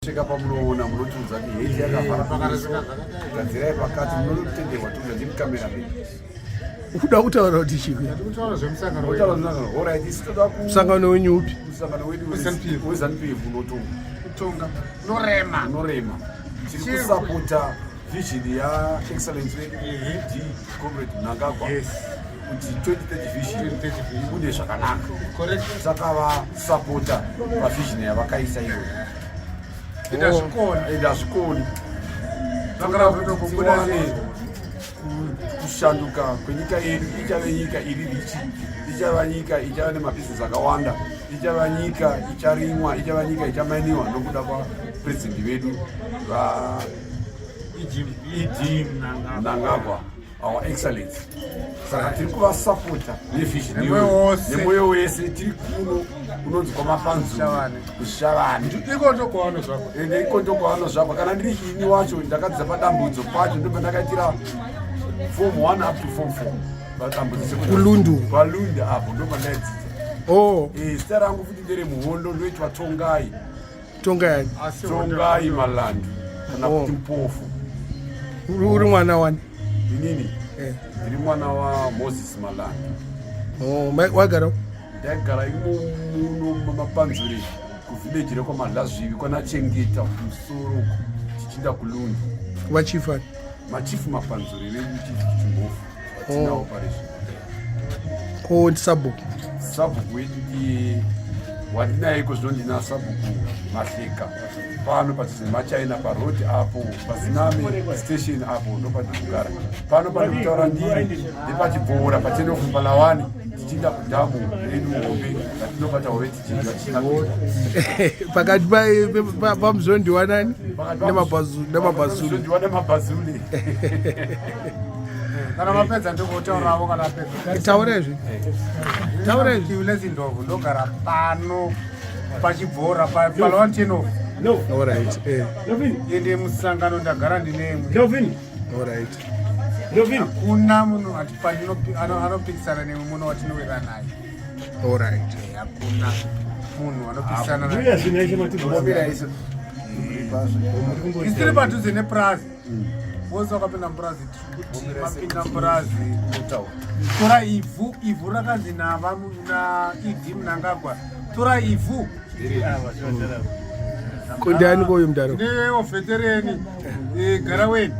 Svika pamunoona munotiudza kuti heti yakavhara gadzirai pakati munotenderwa tiudza ndiri cameraman. Uda kutaura kuti chii? Kutaura zvemusangano. Kutaura zvemusangano. All right, isu toda ku musangano wenyu upi? Musangano wedu weZANU PF unotonga. Kutonga. Unorema. Unorema. Tiri kusapota vision ya excellence wedu ED Comrade Mnangagwa. Yes. Kuti 2030 vision ibude zvakanaka. Correct. Saka vasapota pavision yavakaisa iyoyo. Enda zvikoni. Enda zvikoni. Kushanduka kwenyika yedu ichave nyika iri richi, ichava nyika ichava nemabhizinesi akawanda, ichava nyika icharimwa, ichava nyika ichamainiwa nokuda kwapurezidendi vedu va ED Mnangagwa our excellence. Saka tiri kuvasapota nevision nemwoyo wese. Tiri kuno kunonzi kwamapanzuru kushavani iko ndokwavanozvakwa ende iko ndokwavanozvakwa. Kana ndiri ini wacho ndakadzidza padambudzo pacho, ndobva ndakaitira form 1 up to form 4 padambudzo. Kulundu. Palundu apo ndobva ndaidzidza. Oh. Zita rangu futi ndere muhondo, ndoitwa Tongai. Tongai. Tongai Malandu kana kuti Mpofu. Uri mwana wani? Inini ndiri mwana waMoses Malandu. Oh, wagara? Ndaigara imo muno mamapanzure kuvhileji rekwaMadlazvivi kwanachengeta kumusoro uko tichiinda kuLundu. Vachifu ani? Machifu Mapanzure vedu, chifu Chimhofu vatinawo parizvino. Ko sabhuku? Sabhuku wedu ndiye wandinayeko zvino, ndina sabhuku Mahleka pano padhuze nemaChina parodi apo, paZiname station apo ndopatiri kugara pano. Pane kutaura ndiri ndepachibhora patenofu palawani tichiinda kudhamu redu hombe ratinobata hove tichidya tichinapika. Pakati pamuzondiwanani nemabhazuli. Ndiwa nemabhazuli. Kana mapedza ndikotauravo kana apedza. Taura izvi, taura izvi. Ulezi Ndlovu, ndogara pano pachibhora palawan tenof. Alright. Ende musangano ndagara ndinemwe. Alright. Hakuna munhu ati anopikisana nemwe muno watinowira naye. Alright. Hakuna munhu anopikisana naye. Isu tiri padhuze nepurazi. Wose wakapinda mupurazi, tiri kuti mapinda mupurazi, tora ivhu. Ivhu rakanzi nava na ED Mnangagwa, tora ivhu. Ko ndiani koyo mudaro? Neovetereni garaweni.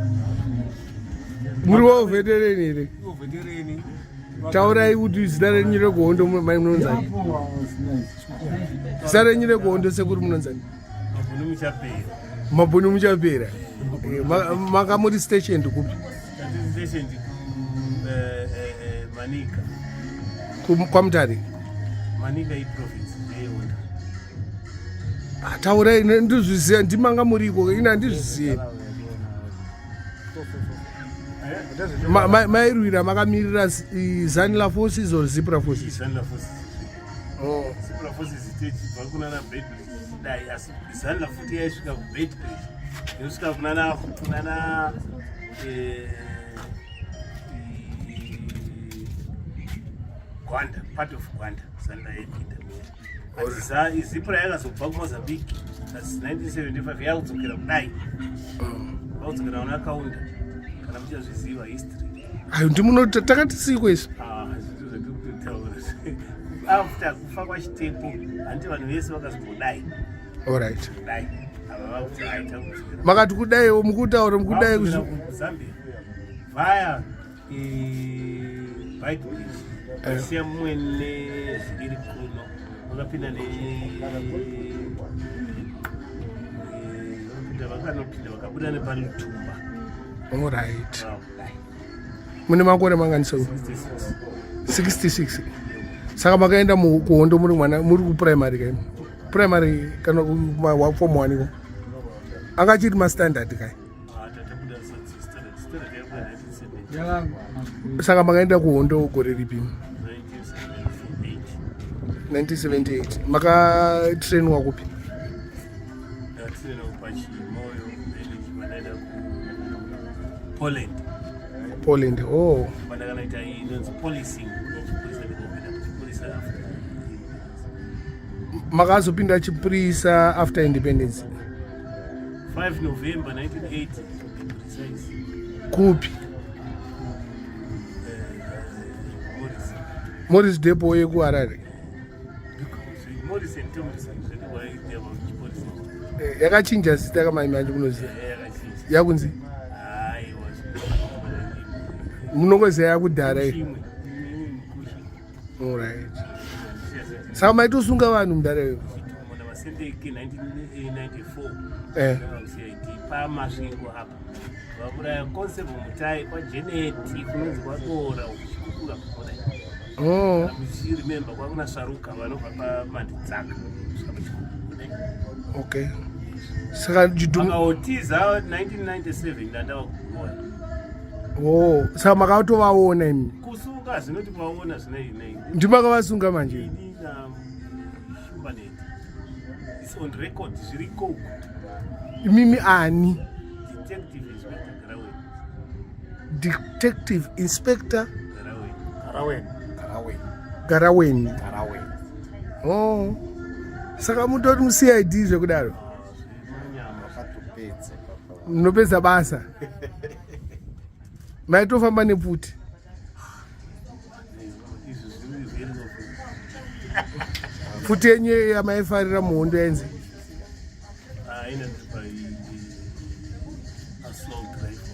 Muri waovetereni here? Ovetereni. Taurai kuti zita renyu rekuhondo mai munonzani? Zita renyu rekuhondo sekuri munonzani? Mabhunu Muchapera. Mabhunu Muchapera. Maka muri station kupi? Station Manica. KwaMutare? Manica iprovince ndeyona. Ah, taurai, ndizviziva ndimanga muriko, ini handizvizive. Mairwira makamirira ZANLA forces or ZIPRA forces? ZANLA forces. Oh. ZIPRA forces techibva kunana Beitbridge dai, asi ZANLA futi yaisvika kuBeitbridge, yosvika kunana Gwanda, part of Gwanda ZANLA yaipinda. But ZIPRA yakazobva kuMozambique asi 1975 yakudzokera kudai, vakudzokera kuna Kaunda, kana muchazviziva history. Ayo ndimuno takati siko isu. Ah, zvinhu zvatiri kutotaura after kufa kwaChitepo, handiti vanhu vese vakazombodai? Alright. Kudai ava vakuti aita kudzokera. Makati kudaiwo mukutaura mukudai. Kuzambia via Beitbridge, vasiya mumwe nezviri kuno, vakapinda ne vakapinda, vakanopinda, vakabuda nepaLutumba. Alright. Kudai. Mune makore mangani sekuru? 66. 66. Saka makaenda kuhondo muri mwana, muri kuprimary kai, primary kana form one iko angachiri mastandard kai? Ah, tatabuda standard yabuda 1970. Saka makaenda kuhondo gore ripi? 1978. 1978. Makatrainwa kupi? Ndatrainwa paChimoyo, then ndanaenda kuPoland. Poland, oh. Pandakanoita inonzi policing, chipurisa, ndikopinda kuchipurisa after. Makazopinda chipurisa after independence? 5 November 1980 to be precise. Kupi? Morris. Morris Depot yekuHarare. Morris and Tomlinson zvati waita vachipurisa. Eh, yakachinja zita kamai manje munoziva. Yakachinja. Yakunzi Aiwa. munongoziva yakudhara iyi. Chimwe. Mukushi. Alright. Saka maitosunga vanhu mudhara iyo. Chitumo naVasendeke 1994. Eh. CID paMasvingo apa. Vauraya Constable Mutai kwaJeneti kunonzi kwaDora uchikukura kudai. Oh. Muchiremember kwakuna Saruka vanobva paMandidzaka kusvika pachikuku kudai. Okay. Saka chitumo Vakaotiza 1997 ndandava kugoa. Oh, saka makatovaona imi. Kusunga zvinoti vaona zvinei nei. Ndimakavasunga manje. Ini na Shumbaneti. It's on record zviriko uko. Imimi ani? Detective Inspector Garaweni. Detective Inspector Garaweni. Karaweni. Garaweni. Karaweni. Oh. Saka mutori muCID zvekudaro. Manyama. Wakatopedza papa. Munopedza basa. Maitofamba nepfuti. Izvi zviri very often. Pfuti yenyu yamaifarira muhondo yainzi Ah, inonzi pa assault rifle.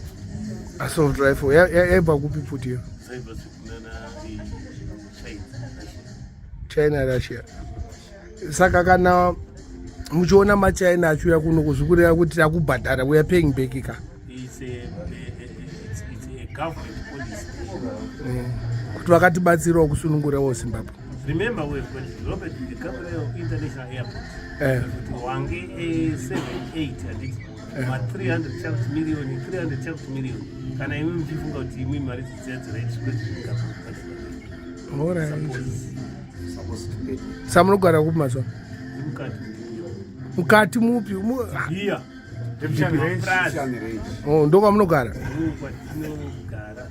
Assault rifle. Yaibva kupi pfuti iyo? Zaibva kunana China. China Russia. Saka kana muchiona maChina achiuya kuno kuzvikureva kuti takubhadhara we are paying back ka. It's a government policy. Kuti vakatibatsirawo kusunungurawo Zimbabwe. Remember we've got Robert Gabriel International Airport. Eh. Kuti wange 78 handiti ma 300 chakuti million 300 chakuti million kana imwe muchifunga kuti imwe mari dzidziya dziright Alright. Supposed to pay. Saka munogara kupi mazuva? Mukati. Mukati mupi? Here. Shan Range. Oh, ndokwamunogara. Kwatinogara.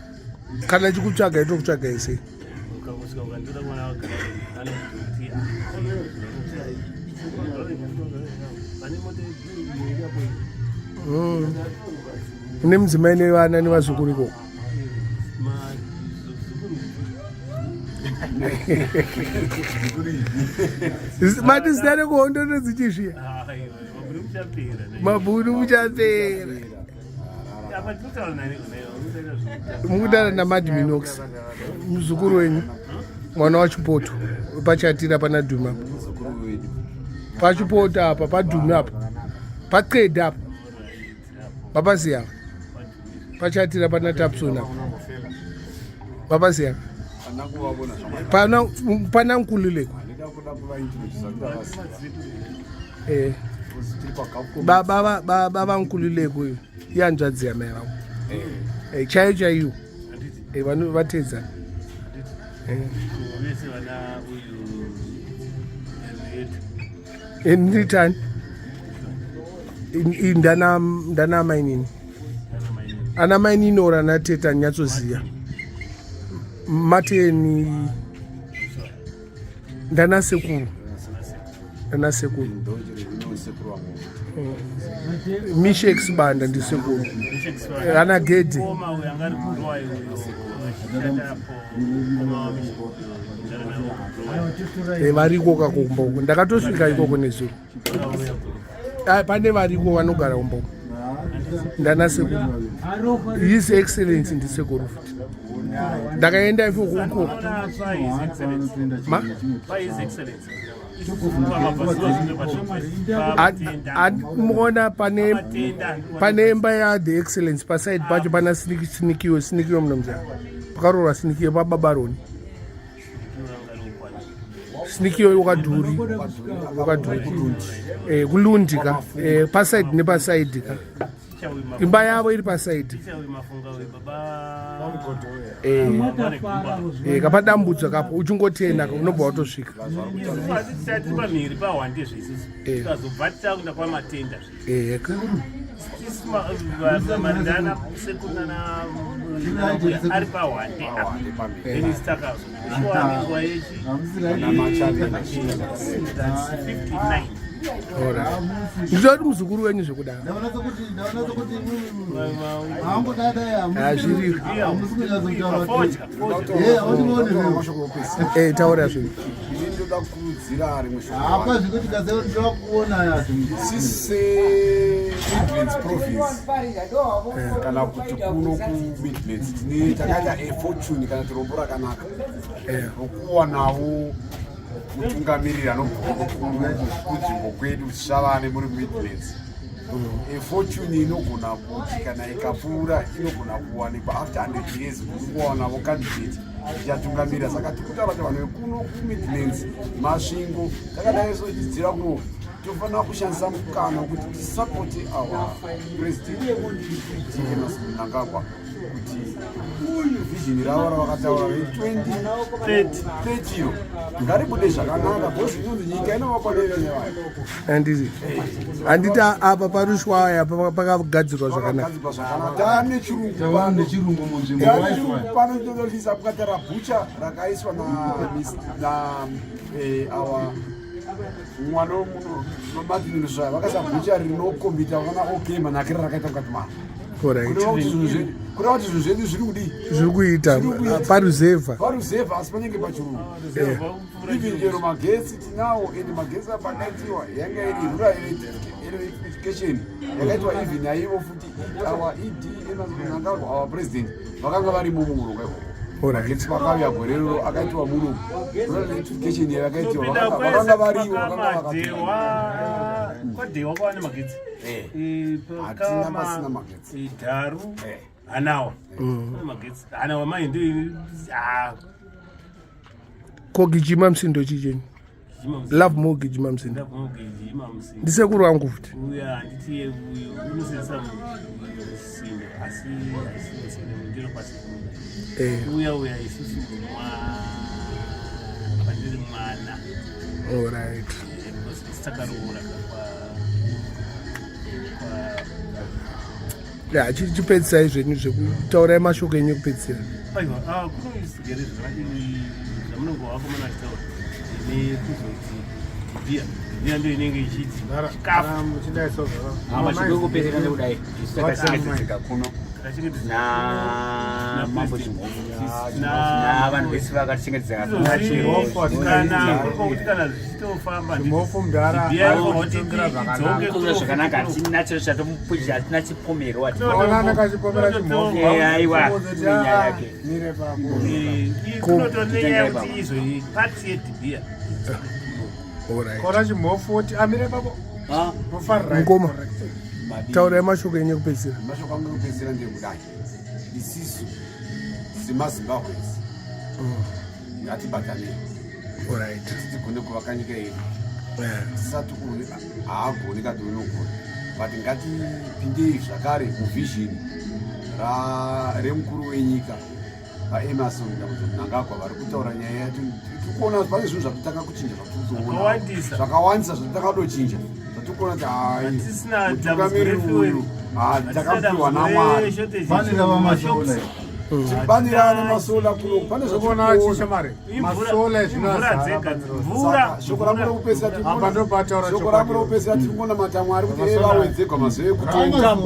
Kana chikutsvaga itokutsvaga ese. Ukangosvika ukanditora mwana wagara anokuti pane mota yeblue. Une mudzimai nevana nevazukuru ikoko. Mazukuru. Mati zita rekuhondo ndodzichizviya. Mabhuru muchapera. Mabhuru muchapera. Apa tinotaura nani kunayo unotaura zvekuita. Mukutaura naMadminox, muzukuru wenyu, mwana waChipoto, pachatira pana Dhuma apa. Muzukuru wedu. PaChipoto apa, paDhuma apa, paqeda apa, papaziya apa, pachatira pana Tapson apa, papaziya. Ana kuvavona zvakanaka. Pana Nkululeko. Handida kuda kuvaintrodusa kuti avasiya. Eh. Tiri pagap. Baba vaNkululeko iyo ihanzvadzi yamai vangu. Eh, chaiyo chaiyo. Handiti? Eh, vatedzana. Handiti vese vana uyu Henrietta? Eh, nditani ndana mainini. Ana mainini. Ana mainini ora ana tete anyatsoziya mateni ndana sekuru, ndana sekuru. Ndonjere inosekuru wangu. Mishek Sibanda ndisekuru, ana Gedhi. Koma uyu anga ari kurowa uyu achishanda apo koma wamishek uyu. Eh, variko kakumba uko, ndakatosvika ikoko nezuro. Ah, pane variko vanogara kumba uko, ndana sekuru, His Excellence ndisekuru futi, ndakaenda ifo kuko. Anoona pa His Excellence. Ma? Pa His Excellence isusu pamabvazuva zvino pamatenda. Muona pane Pamatenda. Pane imba ya The Excellence, paside pacho pana Sinikiwe, Sinikiwe munomziva, pakaroorwa Sinikiwe pababaroni. Sinikiwe wakadhuri, wakadhuri, eh, kulundi ka, eh, paside nepaside ka imba yavo iri paside. Mafunga uyu baba. Eh, vane gumba. Eh, kapadambudzo kapo uchingotena unobva watosvika. Isusu asi tisati pamhiri pahwande zveisusu. Eh. Tikazobva titakuenda kwamatenda. Eh, ka. Isusu marindana sekuru nana mbuya ari pahwande apa, then isi takazokuswa nenguva yechi Ana Machavena. That's 59. Ndinoda kuti muzukuru wenyu zvekudaro. Hazviri. Eh, taura zvinhu. Ini ndoda kukurudzira rimwe shoko. Hapa zvekuti kaze ndoda kuona ya Sisi Midlands province kana kuti kuno kuMidlands tine takaita a fortune kana kuti rombo rakanaka rokuwanawo mutungamiriri anobva kunzvimbo kwedu Shavane muri Midlands. A fortune inogona kuti kana ikapfuura inogona kuwanikwa after 100 years kungowanavo candidate ichatungamira. Saka tiri kutaura kuti vanhu vekuno kuMidlands, Masvingo, takadai so tichidzira kuno, tofanira kushandisa mukana wekuti tisapote our president Emmerson Mnangagwa kuti vision ravo ravakataura re2030 iro ngaribude zvakanaka because inonzi nyika inovakwa nevene vayo. Handiti handiti apa parushwaya pakagadzirwa zvakanaka. Pakagadzirwa zvakanaka. Taane chirungu pano. Nechirungu munzvimbo. Taane chirungu pano tinodolisa kukatara bhucha rakaiswa na na our mwana wemuno Martin Ruswaya vakaisa bhucha rinokombita vakaona okay manakiro rakaita mukati maro. Kureva kuti zvinhu zvedu kureva kuti zvinhu zvedu zviri kudii? Zviri kuita paruzevha. Paruzevha asi panenge pachirungu. Even chero magetsi tinawo and magetsi apa akaitiwa yanga iri rural electrification yakaitwa even naivo futi our ED Emmerson Mnangagwa our president vakanga varimo muurongwa ikoko. Magetsi pakauya gore rero akaitiwa muno rural electrification yakaitiwa vakanga varivo vakanga vakadewa kwadewa kwava nemagetsi. Hatina pasina magetsi. Dharu hanawa magetsi hanawa mai ndi Ko Gijima Msindo chichenyu? Love more Gijima Msindo. Ndisekuru wangu futi. Uya handiti uyu unosenzesa musindo asi musindo ndiro pasi. Uya uya isusu pandiri mwana. All right. Because takaroora kwa Ya, chipedzisai zvenyu zvekutaurai mashoko enyu ekupedzisira. Aiwa, kunoisigere zvamunonge vakomana vachitaura nekuzoti bhiya bhiya ndo inenge ichiti chikafu machikokupedzera nekudai isu takachengetedzeka kuno namambo Chimhofu navanhu vese vakatichengetedzeka kana kuti kana zvichitofamba Chimhofu mudhara bhiya zvakanaka zvakanaka hatina chiro chatomupucha hatina chipomerwa Ona akachipomera Chimhofu. Aiwa Kuzoti, nenyaya ah, yake mire pako. kunotonenyaya kuti izvo pati yedhibhiya All right. Kona Chimhofu woti amire pako. Mufarira. Mukoma. Taurai mashoko enyu ekupedzisira. Mashoko angu ekupedzisira ndeyekudai isisu semaZimbabweans ngatibatanei All right. kuti tigone kuvaka nyika yedu. Tisati haagoni kati unogona but ngatipindei zvakare muvision remukuru wenyika vaEmerson Dambudzo Mnangagwa vari kutaura nyaya yacho. Tiri kuona pane zvinhu zvatotanga kuchinja zvatiri Zvakawandisa. zvakawandisa zvatakadocinja zvatiri kuona kuti hai Hatisina mutungamiriri dambudziko uyu takapiwa naMwari. Pane navamasola. Tibanira nemasola kuno pane Kuona zvatiri chishamare. Masola Mvura ezvino dzega azara. mvura Shoko rangu rekupedzisira tiri Apa kuona- ndopataura shoko rangu rekupedzisira tiri kunamata Mwari kuti evawedzegwa mazuva ekutonga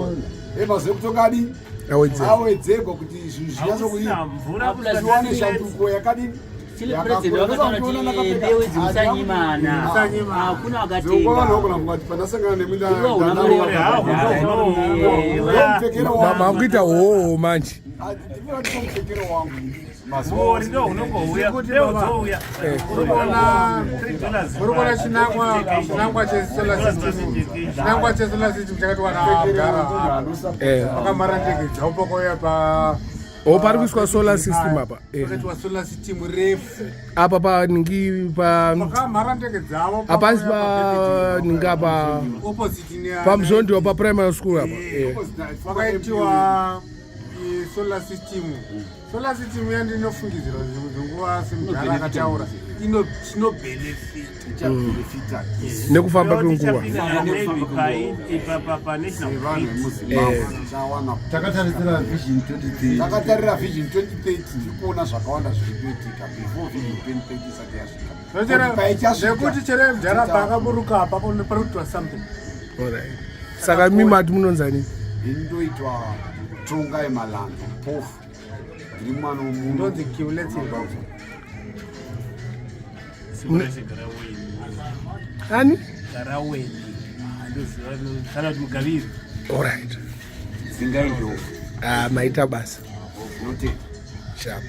emazuva ekutonga adii Awedzerwa. awedzegwa kuti zvinhu zvinyatso Hakusina mvura tiwane shanduko yakadini Chile president vakataura kuti mbeu idzi musanyimana. Hakuna Zvinongova wakatenga. vanogona kungati pandasangana nemi Iwe una mari ndomupfekero wangu Makuita hoho manje. ndimupfekero wangu mazuva Uri ndo unongouya mbeu dzouya Muri kuona chinangwa chesolar system. Chinangwa chesolar system chakatiwana mudhara. Vakamhara ndege dzavo pakauya pa O pari kuiswa solar system apa. Pakaitwa solar system refu. Apa paningi pa Vakamhara ndege dzavo hapasi pa ningi apa opposite ne pamuzondiwa pa primary school apa. Pakaitiwa Solar system, solar system yandinofungidzira zvinguva semudhara akataura tinobhenefita Nekufamba kwenguva. Takatarisira Vision 2030. Takatarira Vision 2030. Tiri kuona zvakawanda zviri kuitika before Vision 2030 isati yasvika. Zvekuti chere mudhara paakaburuka apa pari kuitwa something. Alright. Saka mi mati munonzani? Ini ndoitwa Tongai Malando Pofu, ndiri mwana womunhu. Ndonzi Kiuletsimba. Ani? Garaweni, andoziva kana kuti Mugaviri. Alright. Dzingai Ndlovu. Ah, maita basa. Notenda. Sharp.